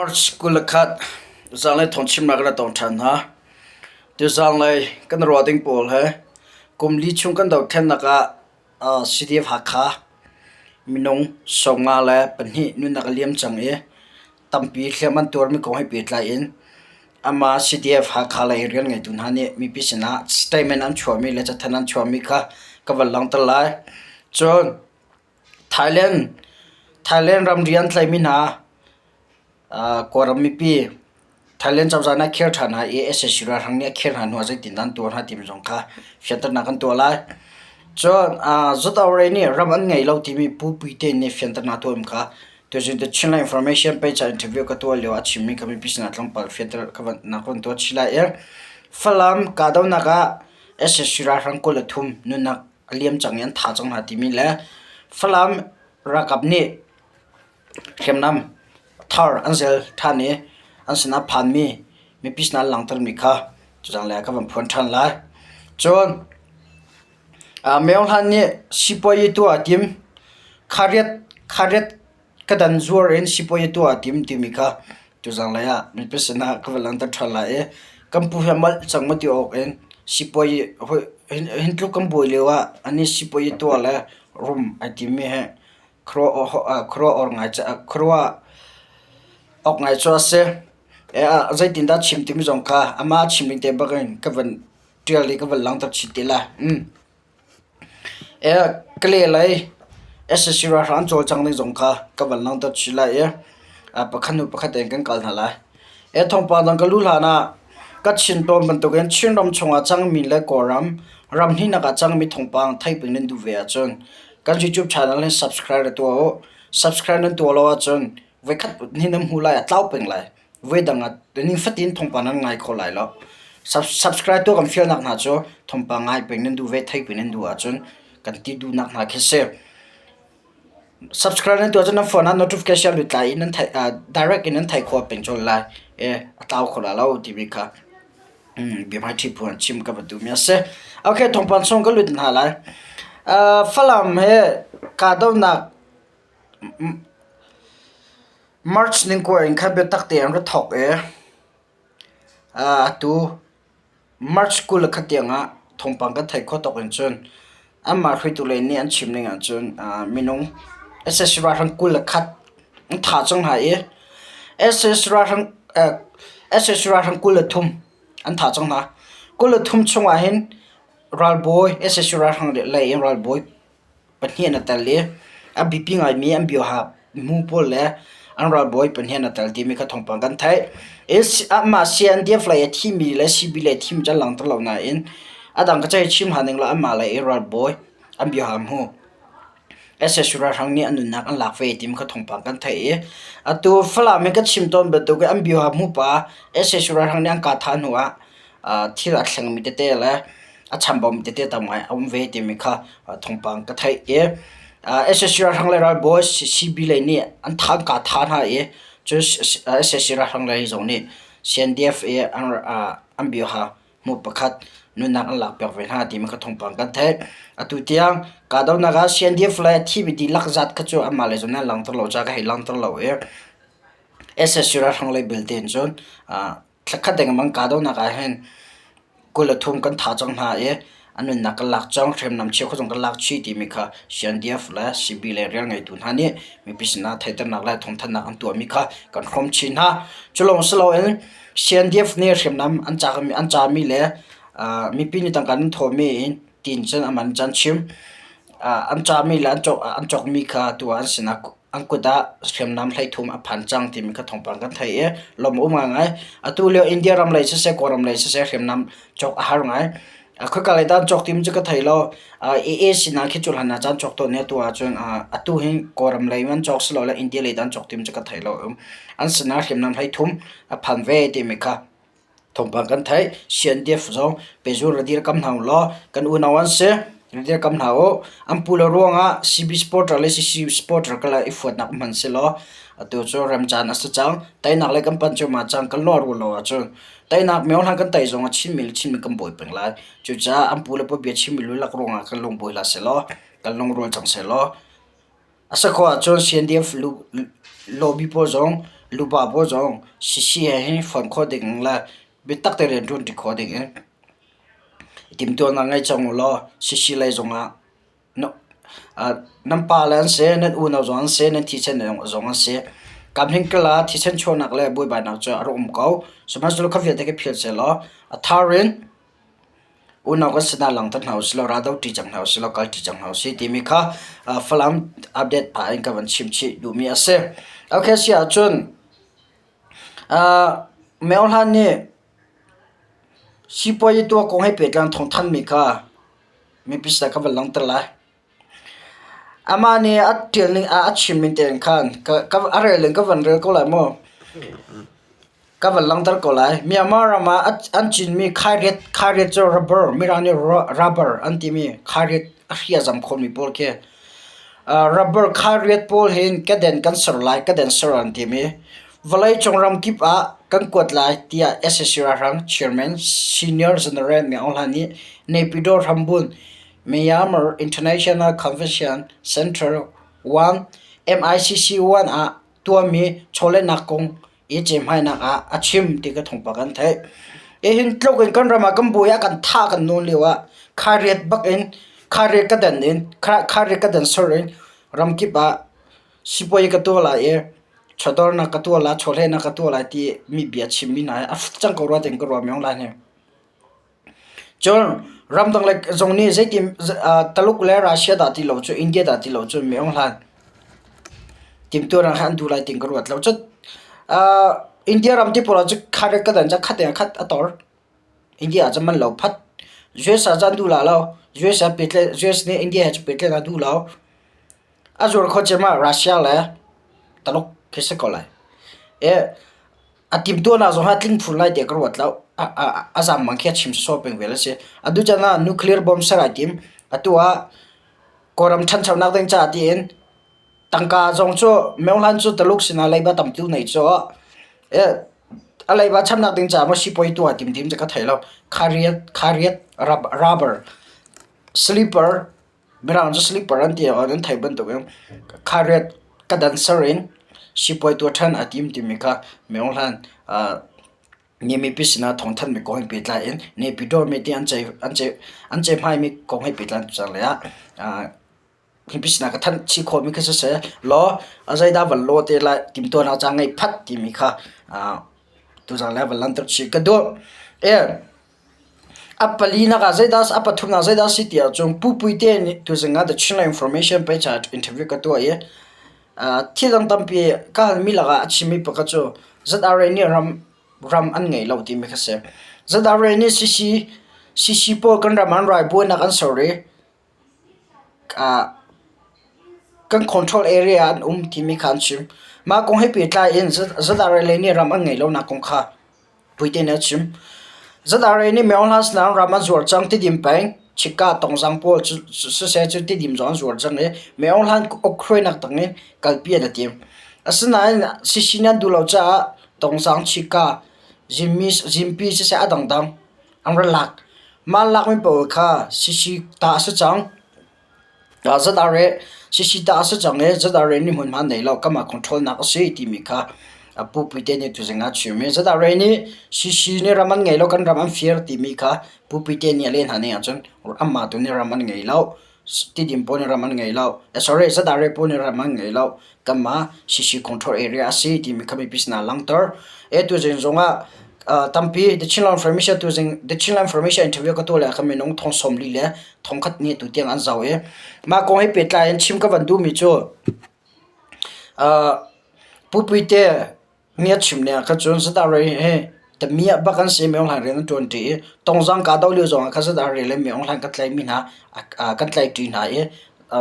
March 21 zaanglei thawngchimnak kan tong ṭhan hna. Tuzanglei kan ruah ding pawl he kum li chung kan dohthlennak ah CDF Hakha minung 52 nunnak a liam cang i tampi hliam an tuarmi kong he pehtlai in amah CDF Hakha lei rian ngeitu hna nih mipi sinah statement an chuahmi le cathanh an chuahmi kha ka van langhter lai. Cun Thailand ramri an tlaihmi hna Kawlram mipi Thailand cozah nih a khel ṭhan hna i sac ralhrang nih a khel hna hnuah zeitindah an tuar hna timi zong kha fianternak an tuah lai. Cun Zut-Aure nih ram an ngei lo timi Pu Puite nih fianternak a tuahmi kha tuzing The Chinland Information page ah interview ka tuah lio ah a chimmi kha mipi sinah tlawmpal fianternak ka van tuah chih lai i Falam kahdohnak ah sac ralhrang 23 nunnak a liam cang i an thah cang hna timi le Falam ralkap nih hriamnam thar an zel ṭhan i an sinah phanmi mipi sinah an langhtermi kha tuzaan lei ah ka van phuan ṭhan lai. Cun Myo Hlan nih sipuazi tuah a tim. Khariat ka dan zuar in sipuazi tuah a tim timi kha tuzaan lei ah mipi sinah ka van langhter ṭhan lai i kan pu hi a molh cang maw ti awk in sipuazi hin tluk kan buai lio ah anih sipuazi tuah le rum ai timmi hi khuaruah awk ngai cu a si. Zeitindah chim timi zong kha amah a chim ning te bak in ka van ṭial i ka van langhter chih te lai. Ka lei sac ralhrang an cawlcang ning zong kha ka van langhter chih lai i pakhat hnu pakhat in kan kal hna lai. Thawngpang dang ka luh hlan ah ka chin tawn bantukin Chinram chungah cangmi le Kawlram ram hnihnak ah cangmi thawngpang theih peng nan duh ve ahcun kan YouTube channel hi subscribe tuah u. Subscribe nan tuah lo ahcun voikhat hnih nan hmuh lai a tlau peng lai. Voidang ah nifatin thawngpang nan ngai kho lai lo. Subscribe tuah kan fialnak hna cu thawngpang ngai peng nan duh ve theih peng nan duh ahcun kan ti duhnak hna khi si. Subscribe nan tuah cun nan phone ah notification lut lai i nan theih direct in nan theih khawh peng colh lai. E a tlau kho la lo timi kha biahmaiṭhi phu an chim ka va duhmi a si. Okay, thawngpang chung ka lut hna lai. Falam he kahdohnak March ningkua in khan biatak tein an ra thawk i atu March 21 tiangah thawngpang kan theih khawh tawk in cun anmah hruaitu lei nih an chim ning ahcun minung sac ralhrang 21 an thah cang hna i sac ralhrang sac ralhrang 23 an thah cang hna. 23 chungah hin ralbawi sac ralhrang lei in ralbawi pahnih an i tel i a biapi ngaimi an biohak hmu pawl le an ralbawi pahnih an i tel timi kha thawngpang kan theih. Amah CNDF lei a thimi le CB lei a thimi cu an langhter lo nain a dang ka cei chim hna ning law anmah lei i ralbawi an biohak hmu sac ralhrang nih an nunnak an lak ve timi kha thawngpang kan theih i atu Falam i ka chim tawn bantuk in an biohak hmu pa sac ralhrang nih an kah thah hnu ah thil a thlengmi tete le a chambaumi tete tam ngai a um ve timi kha thawngpang ka theih i sac ralhrang le ralbawi CB lei nih an tha an kah tha hna i cun sac ralhrang lei zong nih CNDF i an bioha hmu pakhat nunnak an lakpiak ve hna timi kha thawngpang kan theih. Atu tiang kahdohnak ah CNDF le thimi dihlak zat kha cu anmah lei zong nih an langhter lo caah ka hei langhter lo i sac ralhrang lei belte in cun Thlakhat dengmang kahdohnak ah hin 23 kan thah cang hna i an nunnak kan lak cang, hriamnam cheukhat zong kan lak chih timi kha CNDF le CB le rian ngeitu hna nih mipi sinah theihternak le thawngthanhnak an tuahmi kha kan hrawm chin hna. Cu lawng si loin CNDF nih hriamnam an cakmi an cami le mipi nih tangka an thawhmi in tiin cun aman can chim. An cami le an cawkmi kha tu ah an sinah an kut ah hriamnam hleithum a phan cang timi kha thawngpang kan theih i lawm a um ngaingai. Atu lio India ram lei siseh Kawlram lei siseh hriamnam cawk a har ngai. Khoika lei dah an cawk timi cu ka thei lo. AA sinah khi cu hlan ah caan cawk tawn i atu ahcun atu hi Kawlram lei an cawk silole India lei dah an cawk timi cu ka thei lo. An sinah hriamnam hleithum a phan ve timi kha Thawngpang kan theih. CNDF zong pehzul ra dirkam hna u law kan unau an si. Ra dirkam hna u. An pu le ruangah CB supporter le CC supporter kala i fuatnak hman si law atu cu remcaan a si cang. Teinak le kan pan cuahmah cang. Kan lawr u lo ahcun teinak myo hlan kan tei zong ah Chinmi le Chinmi kan bawi peng lai. Cucaah an pu le pa bia chimmi lulak ruangah kan lung bawi hlah seh law kan lungrual cang seh law A si khawh ahcun CNDF lobby pawl zong Luba pawl zong CC he hin fonh khawh ding le biatak te rianṭuan ṭi khawh ding in timhtuahnak ngei cang u law CC lei zongah nan pale an si, nan unau zong an si, nan thisen zong an si. Kam hing kal ah thisen chuahnak le buaibainak cu a rak um ko. Sihmanhsehlaw kha vialte khi philh sehlaw a thar in unau kan sinah langhter hna usih law raldo ṭi cang hna usih law kal ṭi cang hna usih timi kha Falam update pah in ka van chim chih duhmi a si. Okay, si ahcun Myo Hlan nih sipuazi tuah kong he pehtlai in thawngthanhmi kha mipi sinah ka van langhter lai. Amah nih a ṭial ning a chim ning tein khan a rel in ka van rel ko lai mu. Ka van langhter ko lai. Myanmar ram ah an cinmi khairiat, khairiat cu rubber, Mirang nih rubber an timi khairiat a hri a zam khawhmi pawl khi. Rubber khairiat pawl hin keden kan ser lai, keden ser an timi. Vawleicung ramkip ah kan kuat lai tiah sac ralhrang chairman Senior General Min Aung Hlaing nih Naypyidaw hrambun Myanmar International Convention Center 1 MICC 1 ah tuahmi chawlehnak kong i cehmainak ah a chim ti ka thawngpang kan theih. Hihin tluk in kan ram ah kan buai ah kan thah kan nawn lio ah khairiat bak in khairiat ka dan in khairiat ka dan sor in ramkip ah sipuai ka tuah lai i chawdawrnak ka tuah lai chawhlehnak ka tuah lai ti mi bia chimmi hna hi a fut cang ko rua tiin ka ruah mi lai hi. Cun ramdang le zong nih zeitin Taluk le Russia dah ti lo cu India dah ti lo cu mi ong hlan timhtuahnak hi an duh lai tiin ka ruat lo. Cun India ram ti pawl ah cu khat ka dan cu khat in khat a tor. India ah cun man lo phat. US ah cun an duh la lo. US ah US nih India he cu pehtlaih a duh lo. A zuar kho cem ah Russia le Taluk khi si ko lai. A timhtuahnak zong hi a tling phun lai tiah ka ruat lo. A zaam bang khi a chim sawsawh peng vel a si. Atu caan ah nuclear bomb ser ai tim. Atu ah Kawlram ṭhanchonak ding caah tiin tangka zong cu Myohlan cu Taluk sinah leiba tamtu nei cu a leiba chamnak ding caah maw sipuai tuah tim tim cu ka thei lo. Khariat, khariat, rubber, sleeper Mirang cu slipper an ti ah nan theih bantukin khariat ka dan ser in sipuai tuah ṭhan a tim timi kha Maung Hlan nih mipi sinah thawngthanhmi kong he pehtlai in Naypyidaw meeting an ceih an ceih an ceihmai kong he pehtlai in lei ah mipi sinah ka thanh chih khawhmi kha siseh law a zeidah van law te lai timhtuahnak ca ngei phat timi kha tuzaan le van langhter chih ka duh. A palinak ah zeidah a pathumnak ah zeidah a si ti ahcun Pu Puite nih tuzing ah The Chinland Information page ah interview ka tuah i thil dang tampi ka halmi lakah a chimmi pakhat cu ZRA nih ram ram an ngei lo timi kha si. ZRA nih CC CC pawl kan ram an rai buainak an ser i kan control area ah an um timi kha an chim. Mah kong he pehtlai in ZRA lei nih ram an ngeih lonak kong kha Puite nih a chim. ZRA nih Myo Hla sinah ram an zuar cang Tidim peng Chika Tongzang pawl cu siseh cu Tidim zong an zuar cang i Myo Hlan ukhruainak tang in kalpi an i tim. Asinain CC nih an duh lo caah Tongzang Chika Zimpi siseh a dangdang an ra lak. Mah lakmi pawl kha CC ta a si cang. ZRA CC ta a si cang i ZRA nih hmunhma an nei lo kanmah control nak a si timi kha Pu Puite nih tuzing ah a chim i ZRA nih CC nih ram an ngei lo kan ram an fir timi kha Pu Puite nih a leh hna ning ahcun anmah tu nih ram an ngei lo Tidim pawl nih ram an ngei lo sorry ZRA pawl nih ram an ngei lo kanmah CC control area a si timi kha mipi sinah langhter. E tuzing zongah tampi The Chinland Information tuzing The Chinland Information interview ka tuah le kha minung thong 40 le thongkhat nih tu tiang an zoh i mah kong he pehtlai in chim ka van duhmi cu Pu Puite nih a chim ning ah khan cun ZRA hi tamiah bak an si Myo Hlaing rian an ṭuan ṭi i Tongzang kahdoh lio zongah khan ZRA le Myo Hlaing kan tlaihmi hna kan tlaihṭi hna i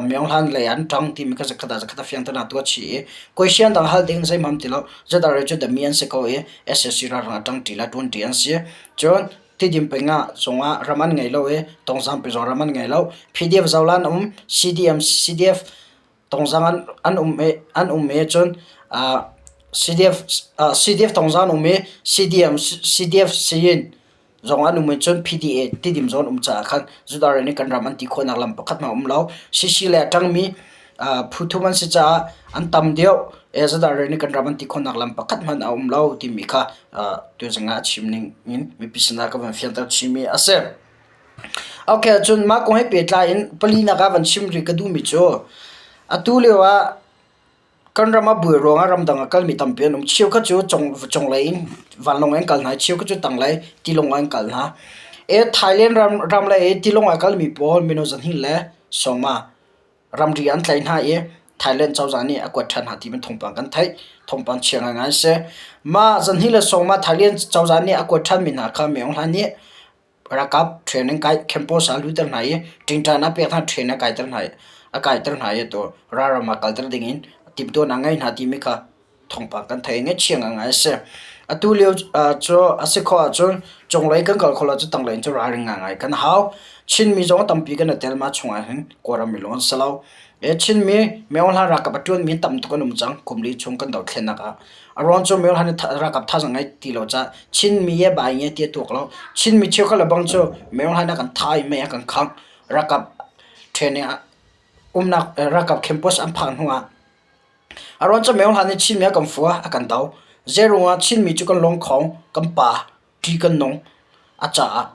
Myo Hlaing lei ah an ṭang timi kha zakhat ah zakhat a fiangter hna tu a chih i question dang hal ding zeihmanh ti lo ZRA cu dami an si ko i sac ralhrang a ṭangṭi le ṭuanṭi an si. Cun Tidim peng ah zongah ram an ngei lo i Tongzang pi zong ram an ngei lo. PDF zolan um CDM CDF Tongzang an an um i an um i cun CDF CDF Tongzang an um i CDM CDF Siyin zong an um i cun PDA Tidim zong an um caah khan Zudar nih kan ram an ti khawhnak lam pakhat hmanh a um lo. CC le a ṭangmi phu thum an si caah an tam deuh. Zadar nih kan ram an ti khawhnak lam pakhat hmanh a um lo timi kha tuzing ah a chim ning in mipi sinah ka van fianter chihmi a si. Okay, cun mah kong he pehtlai in palinak ah van chim rih ka duhmi cu atu lio ah kan ram a buai ruangah ramdang a kalmi tampi an um. Cheukhat cu cunglei in vanlawng in an kal hna i cheukhat cu tanglei tilawng ah an kal hna. Thailand ram lei i tilawng ah a kalmi pawl minung zahnih le sawma ramri an tlaih hna i Thailand cozah nih a kuat ṭhan hna ti thawngpang kan theih. Thawngpang chia ngaingai a si. Mah zahnih le sawma Thailand cozah nih a kuat ṭhanmi hna kha Myo Hla nih ralkap training kai campus ah a lutter hna i ṭingṭan a pek hna train a kaiter hna i a kaiter hna i atu ralram ah kalter dingin timhtuahnak a ngei hna timi kha thawngpang kan thei i ngaihchia ngaingai a si. Atu lio cu a si khawh ahcun cunglei kan kal khawh lo ahcun tanglei in cu ralring ngaingai kan hau. Chinmi zong tampi kan i tel mah chungah hin Kawlram mi lawng an si lo. Chinmi Myo Hla ralkap a ṭuanmi tam tuk an um cang kum li chung kan dothlennak ah. A ruang cu Myo Hla nih ralkap thazaang ngei ti lo caah Chinmi ye bai nge ti a tuak lo. Chinmi cheukhat le bang cu Myo Hla nih a kan thah i mei a kan khangh. Ralkap training umnak ralkap campus an phak hnu ah A ruang cu Myo Hla nih Chinmi a kan fua, a kan do. Zeiruangah Chinmi cu kan lungkhong, kan pa, ṭi kan nung a caah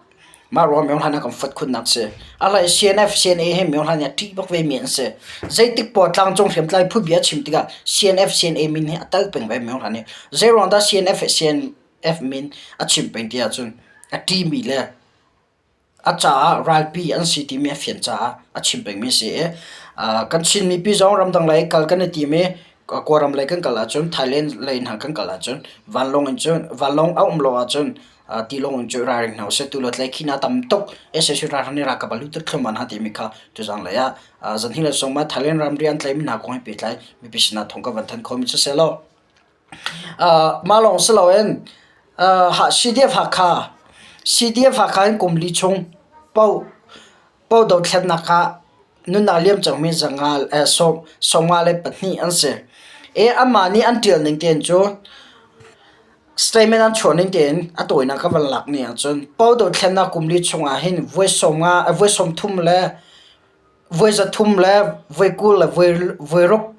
mah ruang Myo Hla nih a kan fuat khunnak si. A hlei CNF, CNA hi Myo Hla nih a ṭih bak vemi an si. Zeitik poah tlangcung hriamtlai phu bia a chim tikah CNF, CNA min hi a tal peng ve Myo Hla nih. Zeiruang dah CNF, CNF min a chim peng ti ahcun a ṭihmi le A caah ralpi an si timi a fian caah a chim pengmi a si i kan Chin mipi zong ramdang lei kal kan i tim i Kawlram lei kan kal ahcun Thailand lei hna kan kal ahcun vanlawng in cun vanlawng a um lo ahcun tilawng in cun ralring hna usih. Tulio tlaihkhih a tam tuk. Sac ralhrang nih ralkap a lut thluahmah hna timi kha tuzaan lei ah zanhnih le sawm ah Thailand ramri an tlaihmi hna kong he pehtlai mipi sinah thawng ka van thanh khomi si sehlaw Mah lawng si loin CDF Hakha, CDF Hakha in kum li chung paoh dothlennak ah nunnak liam cangmi 24 an si. I anmah nih an ṭial ning tein cu statement an chuah ning tein a tawinak ka van lak ni ahcun paoh dothlennak kum li chung ah hin voi 30 le voi 300 le voi 20 le voi ruk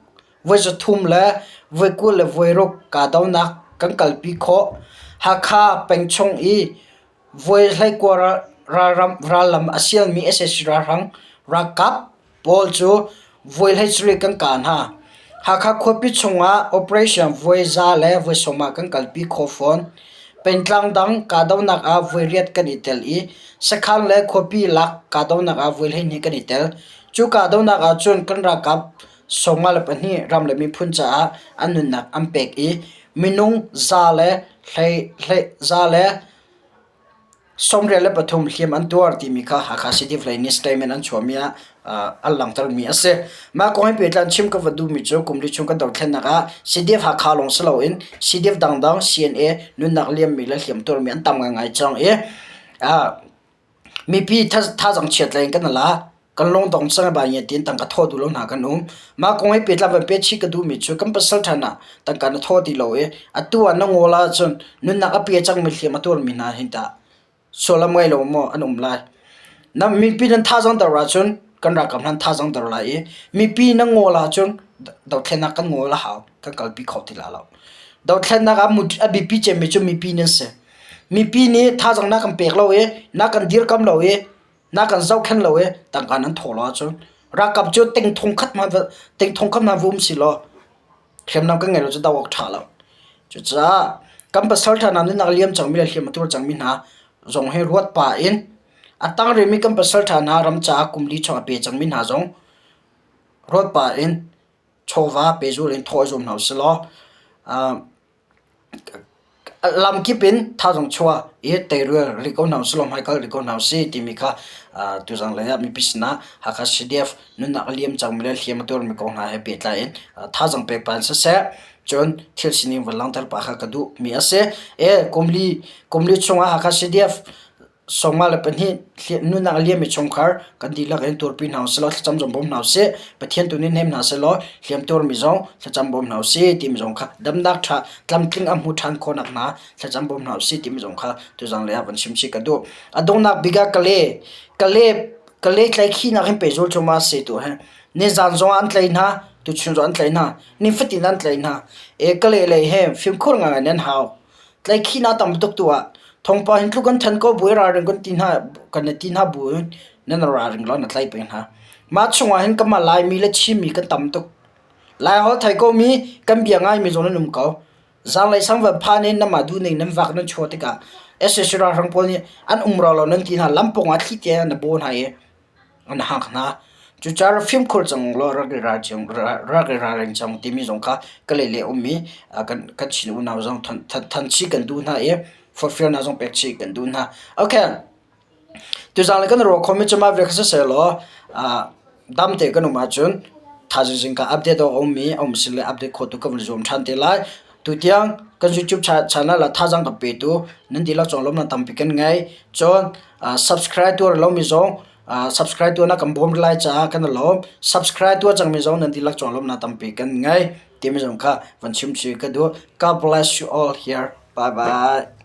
voi 300 le voi 20 le voi ruk kahdohnak kan kalpi khawh. Hakha peng chung i voi 19 rallam a sialmi sac ralhrang ralkap pawl cu voi 17 kan kah hna. Hakha khuapi chungah operation voi 100 le voi 70 ah kan kalpi khawh fawn. Pengtlang dang kahdohnak ah voi riat kan i tel i sakhan le khuapi lak kahdohnak ah voi 12 kan i tel. Cu kahdohnak ahcun kan ralkap 52 ram le miphun caah an nunnak an pek i minung 123 hliam an tuar timi kha Hakha City lei nih statement an chuahmi ah an langhtermi a si. Mah kong he pehtlai chim ka va duhmi cu kum li chung kan dothlennak ah CDF Hakha lawng si loin CDF dangdang CNA nunnak liammi le hliam tuarmi an tam ngaingai cang i mipi thazaang chiat lei in kan la. Kan lungdong cang ba nge tiin tangka thawh duh lo hna kan um. Mah kong he pehtlai van peh chih ka duhmi cu kan pasal ṭhan ah tangka na thawh ti lo i atu ah na ngawl ahcun nunnak a pe cangmi hliam a tuarmi hna hin tah sullam ngei lo maw an um lai. Na mipi nan thazaang dor ahcun kan ralkap hna an thazaang dor lai i mipi na ngawl ahcun dothlennak kan ngawl a hau kan kalpi kho ti lai lo. Dothlennak ah a biapi cemmi cu mipi nan si. Mipi nih thazaang na kan pek lo i na kan dirkam lo i Na kan zohkhenh lo i tangka nan thawh lo ahcun ralkap cu ting thong khat hmanh ting thong khat hmanh va um si law hriamnam kan ngeih lo cu doh awk ṭha lo. Cucaah kan pasal ṭha hna nunnak liam cangmi le hliam a tuar cangmi hna zong hi ruat pah in a tang rihmi kan pasal ṭha hna ram caah kum li chung a pe cangmi hna zong ruat pah in chawva pehzul in thawh i zuam hna usih law Lamkip in thazaang chuah i teirul rih ko hna usih law hmaikal rih ko hna usih timi kha tuzaan lei ah mipi sinah Hakha CDF nunnak a liam cangmi le hliam a tuarmi kong hna he pehtlai in thazaang pek pah in siseh cun thil sining van langhter pah kha ka duhmi a si. Kum li chungah Hakha CDF 52 nunnak a liammi chungkhar kan dihlak in tuarpi hna usih law thlacam zong bawm hna usih. Pathian tu nih hnem hna sehlaw hliamtuarmi zong thlacam bawm hna usih timi zong kha damnak ṭha tlamtling a hmu ṭhan khawhnak hna thlacam bawm hna usih timi zong kha tuzaan lei ah van chim chih ka duh. A donghnak bik ah kale kale tlaikhinak hin pehzul cu ma si tu he nizaan zong ah an tlai hna. Tuchun zong an tlaih hna. Nifatin an tlaih hna. E Kalay lei he fimkhur ngai nan hau. Tlaihkhihnak tam tuk tu ah thawngpang hin tluk an than ko bu i ralring kan ti hna kan i ti hna bu in nan ralring lo na tlaih peng hna. Mah chungah hin kanmah Laimi le Chinmi kan tam tuk. Laiholh thei komi kan bia ngaimi zong nan um ko. Zaanglei sang van phan in nanmah duhning nan vak nan chuah tikah sac ralhrang pawl nih an um rau lo nan ti hna lam pawng ah thli te na baw hna i an hak hna. Cucaah fimkhur cang law rak i ralring cang timi zong kha ka lei le ummi kan Chin unau zong thanchih kan duh hna i forhfialnak zong pek chih kan duh hna. Okay. Tuzaan le kan ruah khawhmi cu mah vial kha sisehlaw damte kan um ahcun thaizing zingka update awk a ummi a um sile update khawhtu ka van zuam ṭhan te lai. Tutiang kan YouTube channel ah thazaang kan petu nan dihlak cung lawmhnak tampi kan ngei. Cun subscribe tuah lomi zong subscribe tuahnak kan bawm lai caah kan i lawm. Subscribe tuah cangmi zong nan dihlak cung lawmhnak tampi kan ngei timi zong kha van chim chih ka duh. God bless you all here. Bye bye.